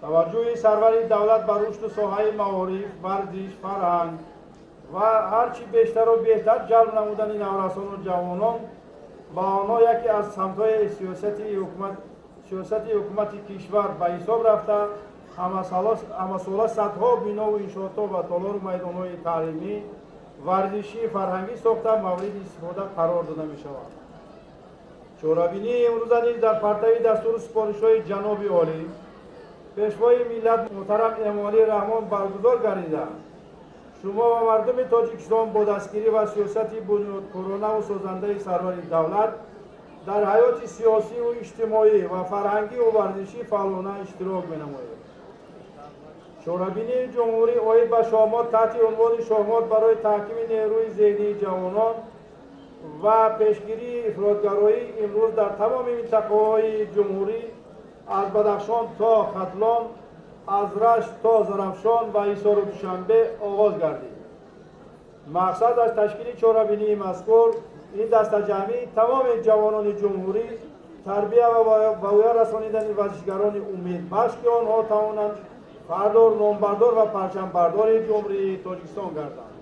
Таваҷҷӯҳи сарвари давлат ба рушду соҳаи маориф, варзиш, фарҳанг ва ҳарчи бештару беҳтар ҷалб намудани наврасону ҷавонон ба онҳо яке аз самтҳои сиёсати ҳукумати кишвар ба ҳисоб рафта, ҳамасола садҳо бинову иншоотҳо ва толору майдонҳои таълимӣ, варзишӣ, фарҳангӣ сохта мавриди истифода қарор дода мешаванд. Чорабинии имрӯза низ дар партави дастуру супоришҳои ҷаноби олӣ, пешвои миллат муҳтарам Эмомалӣ Раҳмон баргузор гардида, шумо ва мардуми Тоҷикистон бо дастгирӣ ва сиёсати бунёдкоронаву созандаи сарвари давлат дар ҳаёти сиёсиву иҷтимоӣ ва фарҳангиву варзишӣ фаъолона иштирок менамоед. Чорабинии ҷумҳурӣ оид ба шоҳмот таҳти унвони шоҳмот барои таҳкими нерӯи зеҳнии ҷавонон ва пешгирии ифротгароӣ имрӯз дар тамоми минтақаҳои ҷумҳурӣ аз Бадахшон то Хатлон, аз Рашт то Зарафшон ва Ҳисору Душанбе оғоз гардид. Мақсад аз ташкили чорабинии мазкур ин дастаҷамъии тамоми ҷавонони ҷумҳурӣ, тарбия ва ба воя расонидани варзишгарони умедбахш, ки онҳо тавонанд фардо номбардор ва парчамбардори Ҷумҳурии Тоҷикистон гарданд.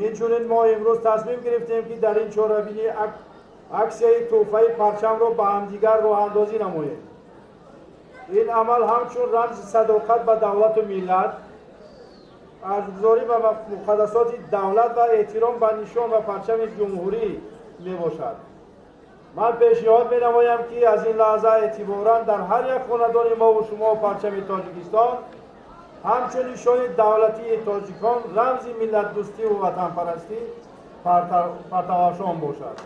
Инчунин мо имрӯз тасмим гирифтем, ки дар ин чорабинӣ аксияи тӯҳфаи парчамро ба ҳамдигар роҳандозӣ намоем. Ин амал ҳамчун рамзи садоқат ба давлату миллат, арҷгузорӣ ба муқаддасоти давлат ва эҳтиром ба нишон ва парчами ҷумҳурӣ мебошад. Ман пешниҳод менамоям, ки аз ин лаҳза эътиборан дар ҳар як хонадони мову шумо парчами Тоҷикистон ҳамчун нишони давлатии тоҷикон, рамзи миллатдӯстиву ватанпарастӣ партавафшон бошад.